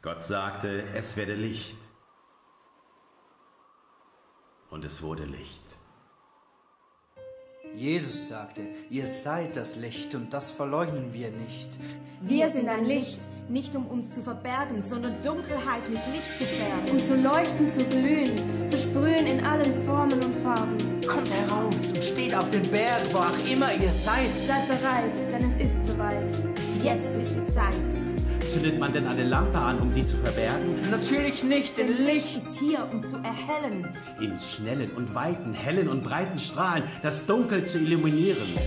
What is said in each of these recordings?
Gott sagte, es werde Licht. Und es wurde Licht. Jesus sagte, ihr seid das Licht und das verleugnen wir nicht. Wir sind ein Licht, nicht um uns zu verbergen, sondern Dunkelheit mit Licht zu färben. Um zu leuchten, zu glühen, zu sprühen in allen Formen und Farben. Kommt heraus und steht auf den Berg, wo auch immer ihr seid. Seid bereit, denn es ist soweit. Jetzt ist die Zeit. Zündet man denn eine Lampe an, um sie zu verbergen? Natürlich nicht, denn Licht ist hier, um zu erhellen. In schnellen und weiten, hellen und breiten Strahlen das Dunkel zu illuminieren.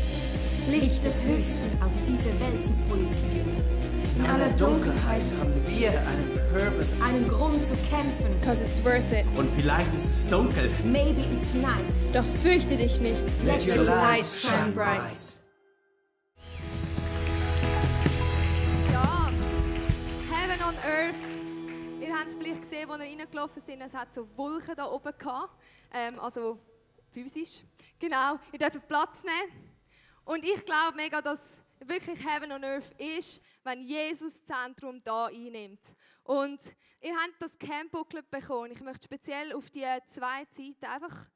Licht des Höchsten auf diese Welt zu projizieren. In aller Dunkelheit haben wir einen Purpose, einen Grund zu kämpfen. Because it's worth it. Und vielleicht ist es dunkel. Maybe it's night. Doch fürchte dich nicht. Let your light shine bright. Ja, Heaven on Earth. Ihr habt es vielleicht gesehen, als wir reingelaufen sind. Es hat so Wolken da oben gehabt. Also physisch. Genau, ihr dürft Platz nehmen. Und ich glaube mega, dass wirklich Heaven on Earth ist, wenn Jesus das Zentrum da einnimmt. Und ihr habt das Camp-Booklet bekommen. Ich möchte speziell auf die 2 Seiten einfach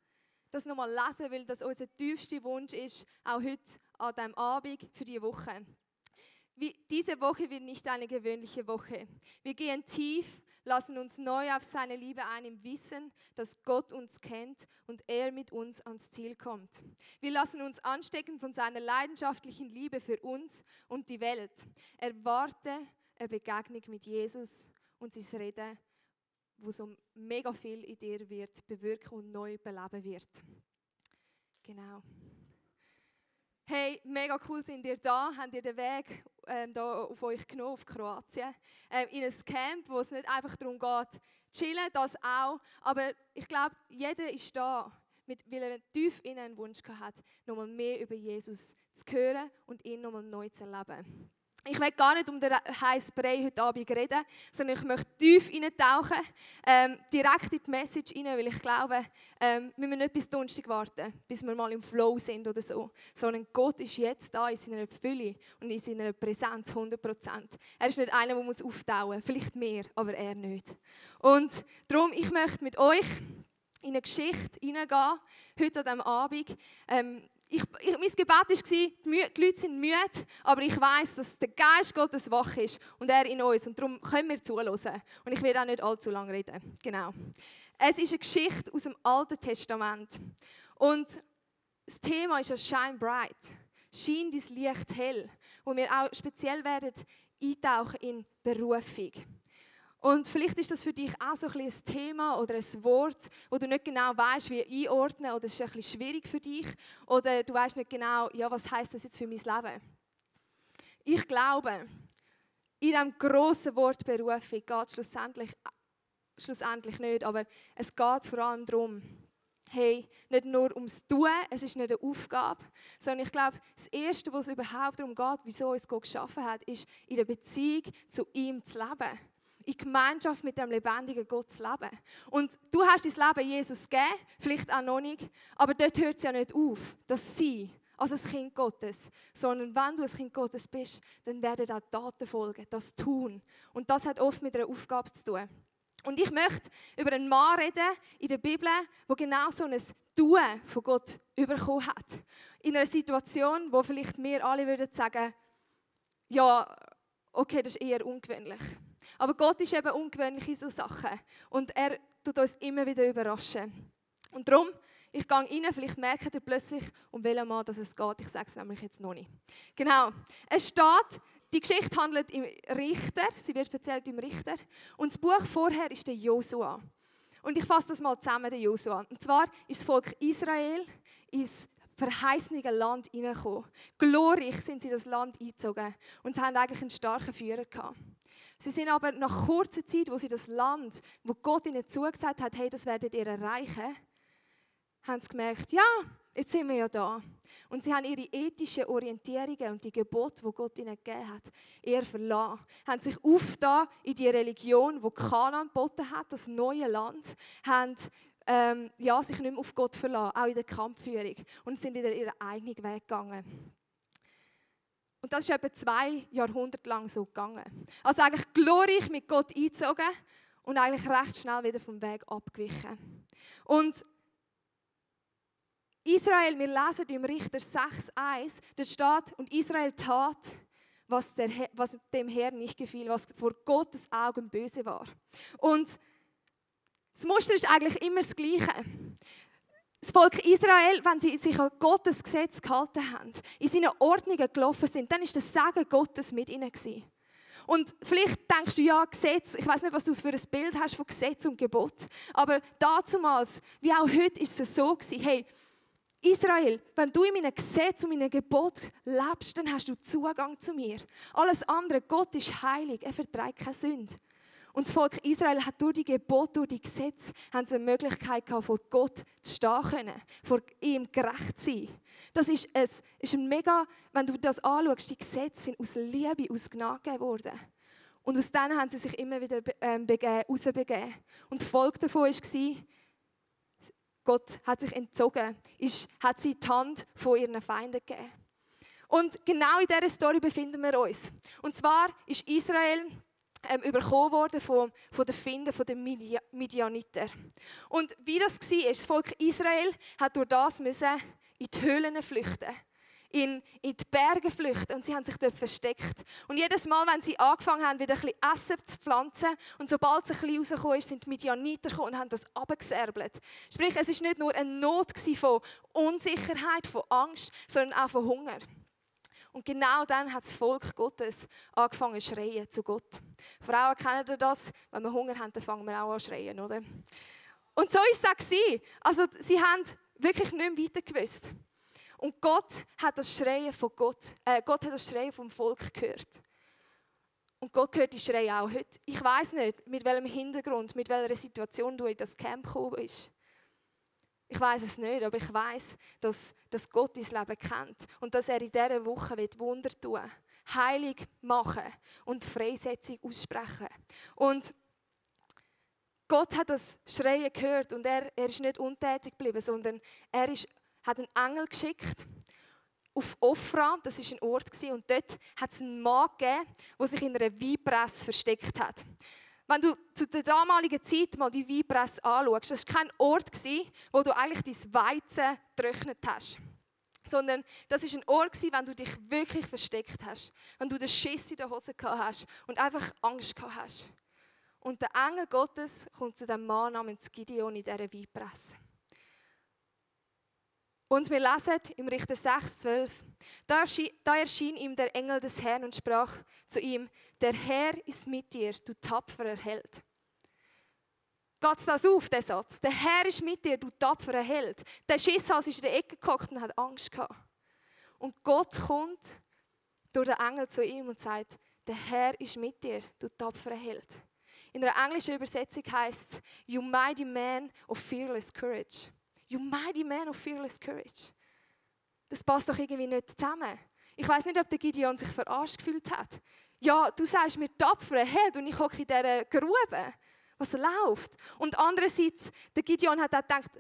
das nochmal lesen, weil das unser tiefster Wunsch ist, auch heute an diesem Abend für die Woche. Diese Woche wird nicht eine gewöhnliche Woche. Wir gehen tief, lassen uns neu auf seine Liebe ein im Wissen, dass Gott uns kennt und er mit uns ans Ziel kommt. Wir lassen uns anstecken von seiner leidenschaftlichen Liebe für uns und die Welt. Erwarte eine Begegnung mit Jesus und sein Reden, wo so mega viel in dir wird bewirken und neu beleben wird. Genau. Hey, mega cool sind ihr da, habt ihr den Weg da auf euch genommen, auf Kroatien, in ein Camp, wo es nicht einfach darum geht, chillen, das auch, aber ich glaube, jeder ist da, weil er tief innen einen Wunsch hat, nochmal mehr über Jesus zu hören und ihn nochmal neu zu erleben. Ich will gar nicht um den heißen Brei heute Abend reden, sondern ich möchte tief reintauchen, direkt in die Message rein, weil ich glaube, wir müssen nicht bis Donnerstag warten, bis wir mal im Flow sind oder so, sondern Gott ist jetzt da in seiner Fülle und in seiner Präsenz 100%. Er ist nicht einer, der auftauen muss, vielleicht mehr, aber er nicht. Und darum, ich möchte mit euch in eine Geschichte hineingehen, heute an diesem Abend. Mein Gebet war, die Leute sind müde, aber ich weiss, dass der Geist Gottes wach ist und er in uns. Und darum können wir zuhören. Und ich werde auch nicht allzu lange reden. Genau. Es ist eine Geschichte aus dem Alten Testament. Und das Thema ist ja Shine Bright. Schein dein Licht hell. Wo wir auch speziell werden eintauchen in Berufung. Und vielleicht ist das für dich auch so ein Thema oder ein Wort, wo du nicht genau weißt, wie einordnen, oder es ist ein bisschen schwierig für dich, oder du weißt nicht genau, ja, was heißt das jetzt für mein Leben? Ich glaube, in diesem grossen Wort Berufung geht es schlussendlich nicht, aber es geht vor allem darum, hey, nicht nur ums Tun, es ist nicht eine Aufgabe, sondern ich glaube, das Erste, was es überhaupt darum geht, wieso uns Gott geschaffen hat, ist, in der Beziehung zu ihm zu leben. In Gemeinschaft mit dem lebendigen Gott zu leben. Und du hast dein Leben Jesus gegeben, vielleicht auch noch nicht, aber dort hört es ja nicht auf, das Sein, also das Kind Gottes. Sondern wenn du ein Kind Gottes bist, dann werden auch Taten folgen, das Tun. Und das hat oft mit einer Aufgabe zu tun. Und ich möchte über einen Mann reden in der Bibel, der genau so ein Tun von Gott bekommen hat. In einer Situation, wo vielleicht wir alle würden sagen, ja, okay, das ist eher ungewöhnlich. Aber Gott ist eben ungewöhnlich in so Sachen. Und er tut uns immer wieder überraschen. Und darum, ich gehe rein, vielleicht merkt ihr plötzlich, um welchen Mann es geht. Ich sage es nämlich jetzt noch nicht. Genau. Es steht, die Geschichte handelt im Richter. Sie wird erzählt im Richter. Und das Buch vorher ist der Josua. Und ich fasse das mal zusammen, der Josua. Und zwar ist das Volk Israel ins verheißene Land hineingekommen. Glorreich sind sie in das Land eingezogen und haben eigentlich einen starken Führer gehabt. Sie sind aber nach kurzer Zeit, wo sie das Land, wo Gott ihnen zugesagt hat, hey, das werdet ihr erreichen, haben sie gemerkt, ja, jetzt sind wir ja da. Und sie haben ihre ethischen Orientierungen und die Gebote, die Gott ihnen gegeben hat, eher verlassen. Haben sich aufgetan in die Religion, die Kanaan geboten hat, das neue Land, haben sich nicht mehr auf Gott verlassen, auch in der Kampfführung. Und sind wieder ihren eigenen Weg gegangen. Und das ist etwa 2 Jahrhunderte lang so gegangen. Also eigentlich glorreich mit Gott eingezogen und eigentlich recht schnell wieder vom Weg abgewichen. Und Israel, wir lesen im Richter 6,1, dort steht, und Israel tat, was dem Herrn nicht gefiel, was vor Gottes Augen böse war. Und das Muster ist eigentlich immer das Gleiche. Das Volk Israel, wenn sie sich an Gottes Gesetz gehalten haben, in seinen Ordnungen gelaufen sind, dann war das Segen Gottes mit ihnen gewesen. Und vielleicht denkst du, ja, Gesetz, ich weiß nicht, was du für ein Bild hast von Gesetz und Gebot, aber damals, wie auch heute, ist es so gewesen, hey, Israel, wenn du in meinem Gesetz und meinem Gebot lebst, dann hast du Zugang zu mir. Alles andere, Gott ist heilig, er verträgt keine Sünde. Und das Volk Israel hat durch die Gebote, durch die Gesetze, haben sie eine Möglichkeit gehabt, vor Gott zu stehen können, vor ihm gerecht zu sein. Das ist ein mega, wenn du das anschaust, die Gesetze sind aus Liebe, aus Gnade gegeben worden. Und aus denen haben sie sich immer wieder rausbegeben. Und die Folge davon war, Gott hat sich entzogen, hat sie die Hand von ihren Feinden gegeben. Und genau in dieser Story befinden wir uns. Und zwar ist Israel überkommen worden von den Finden, von den Midianiter. Und wie das war, das Volk Israel hat durch das müssen in die Höhlen flüchten, in die Berge flüchten und sie haben sich dort versteckt. Und jedes Mal, wenn sie angefangen haben, wieder ein bisschen Essen zu pflanzen und sobald es ein bisschen rausgekommen ist, sind die Midianiter gekommen und haben das abgesärbelt. Sprich, es war nicht nur eine Not von Unsicherheit, von Angst, sondern auch von Hunger. Und genau dann hat das Volk Gottes angefangen zu schreien zu Gott. Frauen kennen das, wenn wir Hunger haben, dann fangen wir auch an zu schreien, oder? Und so war es auch. Also sie haben wirklich nicht mehr weiter gewusst. Und Gott hat das Schreien von Gott hat das Schreien vom Volk gehört. Und Gott hört die Schreie auch heute. Ich weiss nicht, mit welchem Hintergrund, mit welcher Situation du in das Camp gekommen bist. Ich weiss es nicht, aber ich weiss, dass Gott dein Leben kennt und dass er in dieser Woche Wunder tun will, heilig machen und Freisetzung aussprechen. Und Gott hat das Schreien gehört und er ist nicht untätig geblieben, sondern er hat einen Engel geschickt auf Ofra, das war ein Ort, und dort hat es einen Mann gegeben, der sich in einer Weinpresse versteckt hat. Wenn du zu der damaligen Zeit mal die Weinpresse anschaust, das war kein Ort, wo du eigentlich dein Weizen getrocknet hast. Sondern das war ein Ort, wenn du dich wirklich versteckt hast. Wenn du den Schiss in der Hose gehabt hast und einfach Angst gehabt hast. Und der Engel Gottes kommt zu dem Mann namens Gideon in dieser Weinpresse. Und wir lesen im Richter 6,12, da erschien ihm der Engel des Herrn und sprach zu ihm, der Herr ist mit dir, du tapferer Held. Geht das auf, der Satz? Der Herr ist mit dir, du tapferer Held. Der Schisshals ist in der Ecke gehockt und hat Angst gehabt. Und Gott kommt durch den Engel zu ihm und sagt, der Herr ist mit dir, du tapferer Held. In der englischen Übersetzung heißt es, you mighty man of fearless courage. You mighty man of fearless courage. Das passt doch irgendwie nicht zusammen. Ich weiss nicht, ob der Gideon sich verarscht gefühlt hat. Ja, du sagst mir tapfer Held und ich hocke in dieser Grube. Was läuft? Und andererseits, der Gideon hat auch gedacht,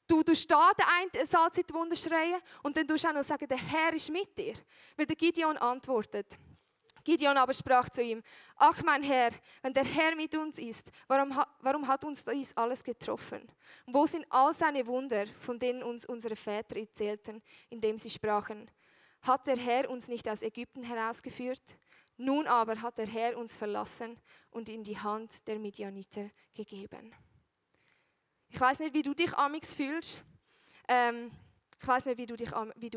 du stehst der eine Salzitwunder schreien und dann tust du auch noch sagen, der Herr ist mit dir. Weil der Gideon antwortet. Gideon aber sprach zu ihm, ach mein Herr, wenn der Herr mit uns ist, warum hat uns dies alles getroffen? Und wo sind all seine Wunder, von denen uns unsere Väter erzählten, indem sie sprachen, hat der Herr uns nicht aus Ägypten herausgeführt? Nun aber hat der Herr uns verlassen und in die Hand der Midianiter gegeben. Ich weiß nicht, wie du dich amix fühlst. Ich weiß nicht, wie du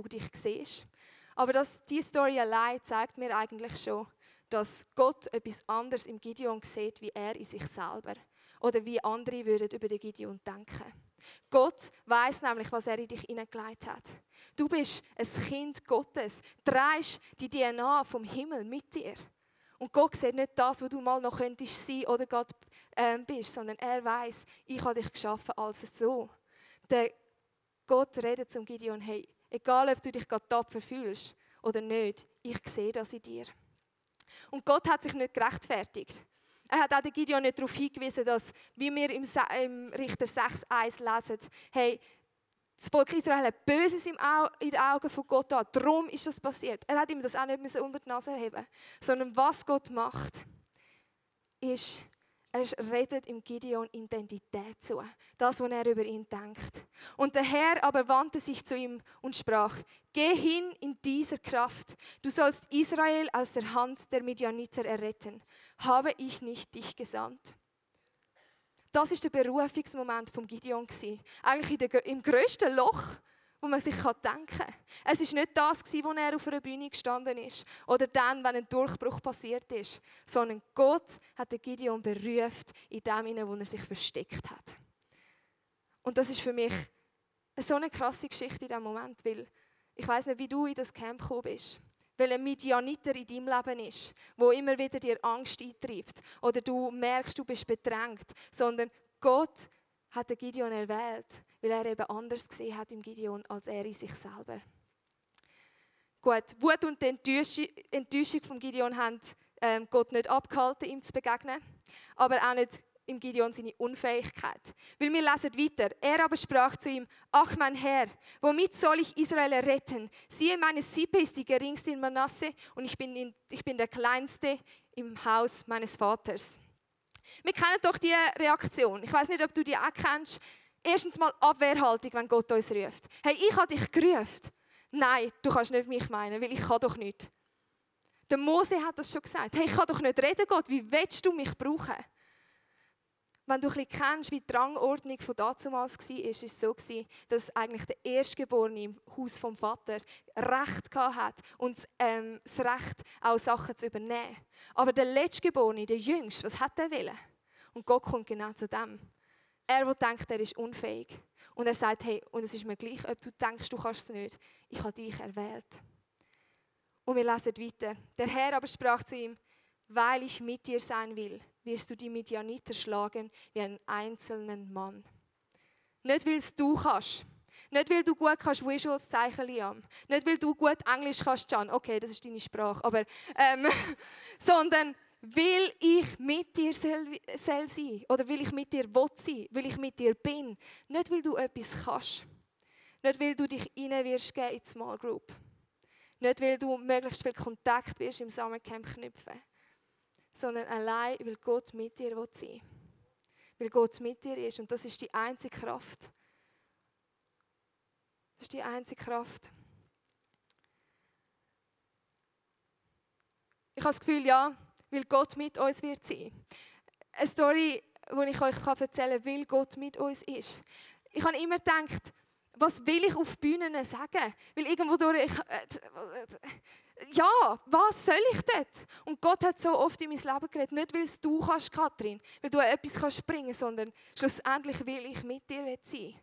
dich siehst. Aber diese Story allein zeigt mir eigentlich schon, dass Gott etwas anderes im Gideon sieht, wie er in sich selber. Oder wie andere würden über den Gideon denken. Gott weiß nämlich, was er in dich hineingelegt hat. Du bist ein Kind Gottes. Du trägst die DNA vom Himmel mit dir. Und Gott sieht nicht das, was du mal noch könntest sein oder gerade bist, sondern er weiß, ich habe dich geschaffen als so. Der Gott redet zum Gideon, hey, egal ob du dich gerade tapfer fühlst oder nicht, ich sehe das in dir. Und Gott hat sich nicht gerechtfertigt. Er hat auch den Gideon nicht darauf hingewiesen, dass, wie wir im Richter 6,1 lesen, hey, Das Volk Israel hat Böses in den Augen von Gott an. Darum ist das passiert. Er hat ihm das auch nicht unter die Nase heben, sondern was Gott macht, ist, er redet im Gideon Identität zu. Das, was er über ihn denkt. Und der Herr aber wandte sich zu ihm und sprach: Geh hin in dieser Kraft. Du sollst Israel aus der Hand der Midianiter erretten. Habe ich nicht dich gesandt? Das war der Berufungsmoment von Gideon. Eigentlich im grössten Loch, wo man sich denken kann. Es war nicht das, wo er auf einer Bühne gestanden ist. Oder dann, wenn ein Durchbruch passiert ist. Sondern Gott hat den Gideon berufen in dem, wo er sich versteckt hat. Und das ist für mich so eine krasse Geschichte in diesem Moment. Weil ich weiss nicht, wie du in das Camp gekommen bist. Weil ein Midianiter in deinem Leben ist, wo immer wieder dir Angst eintreibt. Oder du merkst, du bist bedrängt. Sondern Gott hat den Gideon erwählt, weil er eben anders gesehen hat im Gideon, als er in sich selber. Gut, Wut und die Enttäuschung von Gideon haben Gott nicht abgehalten, ihm zu begegnen. Aber auch nicht im Gideon seine Unfähigkeit. Weil wir lesen weiter. Er aber sprach zu ihm: Ach mein Herr, womit soll ich Israel retten? Siehe, meine Sippe ist die geringste in Manasse und ich bin der Kleinste im Haus meines Vaters. Wir kennen doch die Reaktion. Ich weiß nicht, ob du die auch kennst. Erstens mal Abwehrhaltung, wenn Gott uns ruft. Hey, ich habe dich gerufen. Nein, du kannst nicht mich meinen, weil ich kann doch nicht. Der Mose hat das schon gesagt. Hey, ich kann doch nicht reden, Gott. Wie willst du mich brauchen? Wenn du ein bisschen kennst, wie die Rangordnung von damals war, ist es so, dass eigentlich der Erstgeborene im Haus vom Vater Recht hatte und das Recht, auch Sachen zu übernehmen. Aber der Letztgeborene, der Jüngste, was hat er wollen? Und Gott kommt genau zu dem. Er, der denkt, er ist unfähig. Und er sagt: Hey, und es ist mir gleich, ob du denkst, du kannst es nicht. Ich habe dich erwählt. Und wir lesen weiter. Der Herr aber sprach zu ihm: Weil ich mit dir sein will, wirst du die Midianiter schlagen wie einen einzelnen Mann. Nicht, weil es du kannst. Nicht, weil du gut kannst Visuals zeichnen, Liam. Nicht, weil du gut Englisch kannst, Can. Okay, das ist deine Sprache. Aber, sondern weil ich mit dir soll sein. Oder weil ich mit dir sein. Weil ich mit dir bin. Nicht, weil du etwas kannst. Nicht, weil du dich rein wirst geben in die Small Group. Nicht, weil du möglichst viel Kontakt wirst im Summercamp knüpfen. Sondern allein, weil Gott mit dir sein will. Weil Gott mit dir ist. Und das ist die einzige Kraft. Das ist die einzige Kraft. Ich habe das Gefühl, ja, weil Gott mit uns wird sein. Eine Story, die ich euch erzählen kann, weil Gott mit uns ist. Ich habe immer gedacht, was will ich auf Bühnen sagen? Weil irgendwo durch ja, was soll ich dort? Und Gott hat so oft in mein Leben geredet, nicht weil es du kannst, Kathrin, weil du etwas kannst bringen, sondern schlussendlich will ich mit dir sein,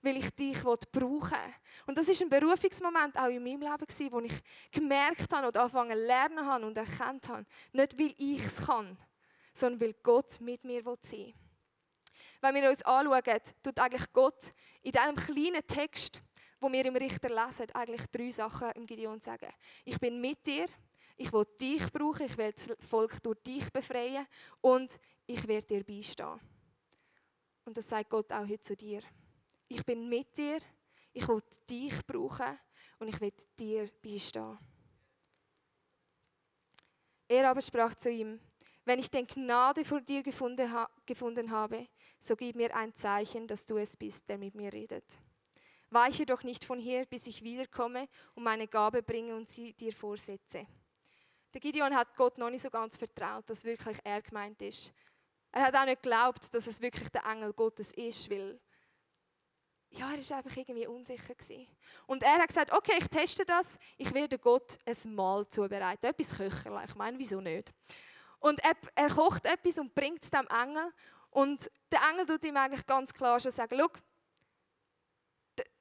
weil ich dich brauchen will. Und das ist ein Berufungsmoment auch in meinem Leben, wo ich gemerkt habe und angefangen zu lernen habe und erkannt habe, nicht weil ich es kann, sondern weil Gott mit mir sein will. Wenn wir uns anschauen, tut eigentlich Gott in diesem kleinen Text, wo wir im Richter lesen, eigentlich 3 Sachen im Gideon sagen. Ich bin mit dir, ich will dich brauchen, ich will das Volk durch dich befreien und ich werde dir beistehen. Und das sagt Gott auch heute zu dir. Ich bin mit dir, ich will dich brauchen und ich will dir beistehen. Er aber sprach zu ihm: Wenn ich denn Gnade vor dir gefunden habe, so gib mir ein Zeichen, dass du es bist, der mit mir redet. Weiche doch nicht von hier, bis ich wiederkomme und meine Gabe bringe und sie dir vorsetze. Der Gideon hat Gott noch nicht so ganz vertraut, dass wirklich er gemeint ist. Er hat auch nicht geglaubt, dass es wirklich der Engel Gottes ist, weil ja, er war einfach irgendwie unsicher gewesen. Und er hat gesagt: Okay, ich teste das, ich werde Gott ein Mahl zubereiten, etwas Köcherlein. Ich meine, wieso nicht? Und er kocht etwas und bringt es dem Engel. Und der Engel tut ihm eigentlich ganz klar schon sagen: Schau,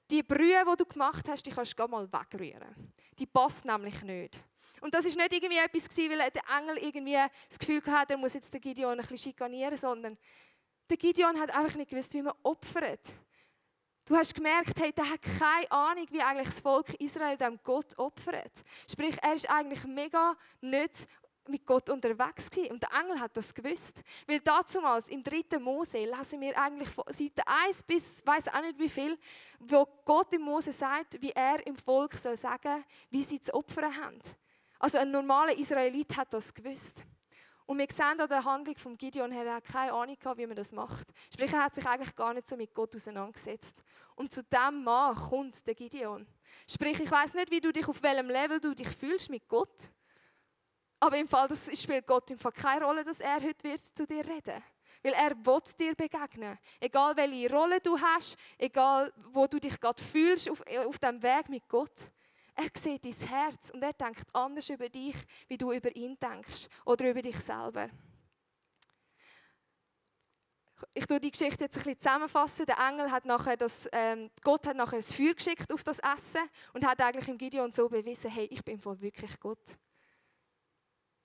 die Brühe, die du gemacht hast, die kannst du mal wegrühren. Die passt nämlich nicht. Und das war nicht irgendwie etwas, weil der Engel irgendwie das Gefühl hatte, er muss jetzt den Gideon ein bisschen schikanieren, sondern der Gideon hat einfach nicht gewusst, wie man opfert. Du hast gemerkt, hey, der hat keine Ahnung, wie eigentlich das Volk Israel dem Gott opfert. Sprich, er ist eigentlich mega nicht mit Gott unterwegs gewesen. Und der Engel hat das gewusst. Weil dazumals im 3. Mose lesen wir eigentlich von Seite 1 bis, ich weiss auch nicht wie viel, wo Gott im Mose sagt, wie er im Volk soll sagen, wie sie zu opfern haben. Also ein normaler Israelit hat das gewusst. Und wir sehen an der Handlung von Gideon, er hat keine Ahnung gehabt, wie man das macht. Sprich, er hat sich eigentlich gar nicht so mit Gott auseinandergesetzt. Und zu diesem Mann kommt der Gideon. Sprich, ich weiss nicht, wie du dich auf welchem Level du dich fühlst mit Gott. Aber im Fall, das spielt Gott im Fall keine Rolle, dass er heute wird zu dir reden. Weil er will dir begegnen. Egal welche Rolle du hast, egal wo du dich gerade fühlst auf diesem Weg mit Gott. Er sieht dein Herz und er denkt anders über dich, wie du über ihn denkst oder über dich selber. Ich tue die Geschichte jetzt ein bisschen zusammenfassen. Der Engel hat nachher Gott hat nachher das Feuer geschickt auf das Essen und hat eigentlich im Gideon so bewiesen, hey, ich bin voll wirklich Gott.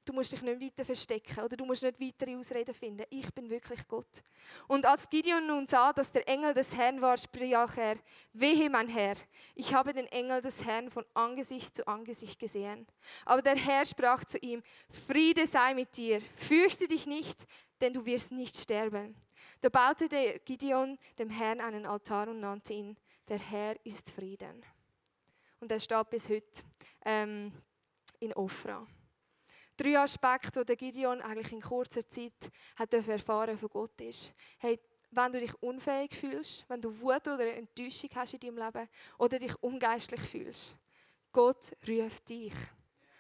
Du musst dich nicht weiter verstecken oder du musst nicht weitere Ausreden finden. Ich bin wirklich Gott. Und als Gideon nun sah, dass der Engel des Herrn war, sprach er, wehe mein Herr, ich habe den Engel des Herrn von Angesicht zu Angesicht gesehen. Aber der Herr sprach zu ihm, Friede sei mit dir, fürchte dich nicht, denn du wirst nicht sterben. Da baute der Gideon dem Herrn einen Altar und nannte ihn, der Herr ist Frieden. Und er steht bis heute in Ofra. 3 Aspekte, die der Gideon eigentlich in kurzer Zeit hat erfahren von Gott ist. Hey, wenn du dich unfähig fühlst, wenn du Wut oder Enttäuschung hast in deinem Leben oder dich ungeistlich fühlst, Gott ruft dich.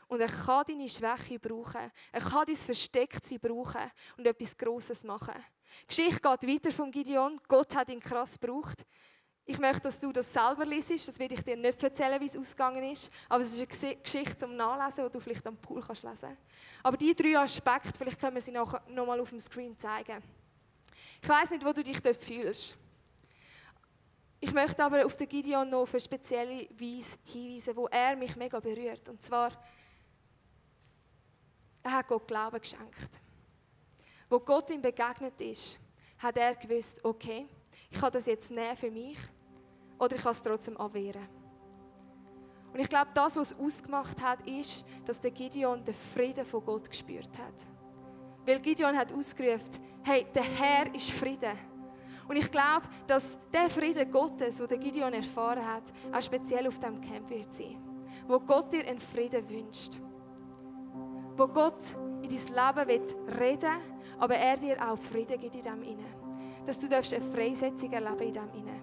Und er kann deine Schwäche brauchen. Er kann dein Verstecktsein brauchen und etwas Grosses machen. Die Geschichte geht weiter vom Gideon. Gott hat ihn krass gebraucht. Ich möchte, dass du das selber liest. Das werde ich dir nicht erzählen, wie es ausgegangen ist. Aber es ist eine Geschichte zum Nachlesen, die du vielleicht am Pool lesen kannst. Aber diese 3 Aspekte, vielleicht können wir sie nachher noch mal auf dem Screen zeigen. Ich weiss nicht, wo du dich dort fühlst. Ich möchte aber auf den Gideon noch auf eine spezielle Weise hinweisen, wo er mich mega berührt. Und zwar, er hat Gott Glauben geschenkt. Wo Gott ihm begegnet ist, hat er gewusst, okay, ich kann das jetzt nehmen für mich oder ich kann es trotzdem abwehren. Und ich glaube, das, was es ausgemacht hat, ist, dass der Gideon den Frieden von Gott gespürt hat. Weil Gideon hat ausgerufen, hey, der Herr ist Frieden. Und ich glaube, dass der Frieden Gottes, den der Gideon erfahren hat, auch speziell auf diesem Camp wird sein. Wo Gott dir einen Frieden wünscht. Wo Gott in dein Leben reden will, aber er dir auch Frieden gibt in dem Innen. Dass du eine Freisetzung erleben in dem Innen.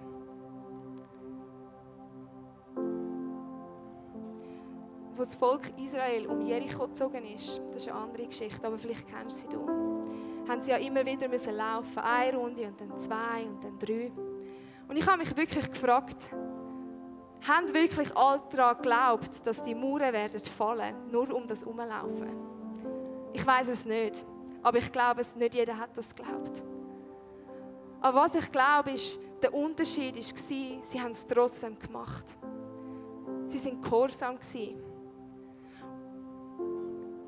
Wo das Volk Israel um Jericho gezogen ist, das ist eine andere Geschichte, aber vielleicht kennst du sie, haben sie ja immer wieder müssen laufen, 1 Runde und dann 2 und dann 3. Und ich habe mich wirklich gefragt, haben wirklich alle daran geglaubt, dass die Mauern werden fallen, nur um das Herumlaufen? Ich weiß es nicht, aber ich glaube, nicht jeder hat das geglaubt. Aber was ich glaube, ist, der Unterschied war, sie haben es trotzdem gemacht. Sie waren gehorsam.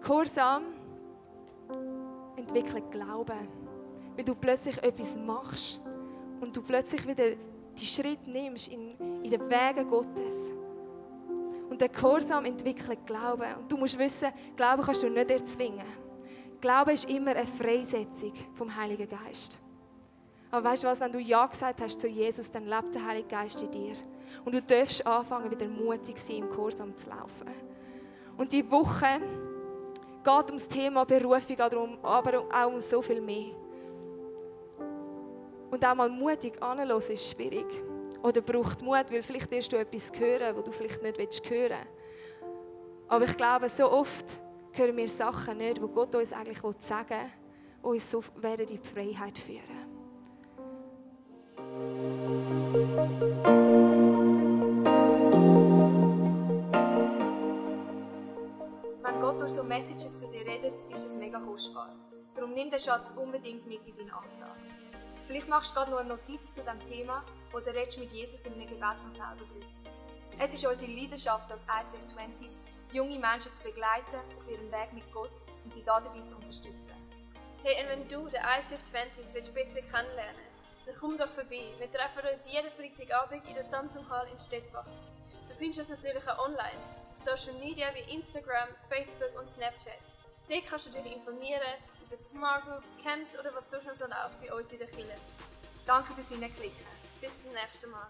Gehorsam entwickelt Glauben. Weil du plötzlich etwas machst und du plötzlich wieder die Schritt nimmst in den Wegen Gottes. Und der Gehorsam entwickelt Glauben. Und du musst wissen, Glauben kannst du nicht erzwingen. Glaube ist immer eine Freisetzung vom Heiligen Geist. Aber weißt du was, wenn du Ja gesagt hast zu Jesus, dann lebt der Heilige Geist in dir. Und du darfst anfangen, wieder mutig sein, im Gehorsam zu laufen. Und die Woche geht um das Thema Berufung, aber auch um so viel mehr. Und auch mal mutig anzuhören ist schwierig. Oder braucht Mut, weil vielleicht wirst du etwas hören, was du vielleicht nicht hören willst. Aber ich glaube, so oft hören wir Sachen nicht, die Gott uns eigentlich sagen will, uns so werden in die Freiheit führen. Wenn Gott durch so Messages zu dir redet, ist das mega kostbar. Darum nimm den Schatz unbedingt mit in deinen Alltag. Vielleicht machst du gerade noch eine Notiz zu diesem Thema oder redest mit Jesus in einem Gebet noch selber drüber. Es ist unsere Leidenschaft als ICF 20s, junge Menschen zu begleiten auf ihrem Weg mit Gott und sie dabei zu unterstützen. Hey, und wenn du den ICF 20s besser kennenlernen willst, dann komm doch vorbei. Wir treffen uns jeden Freitagabend in der Samsung Hall in Stettbach. Du findest uns natürlich auch online, auf Social Media wie Instagram, Facebook und Snapchat. Dort kannst du dich informieren über Smart Groups, Camps oder was sonst noch so läuft bei uns in der Kirche. Danke fürs Hineinklicken. Bis zum nächsten Mal.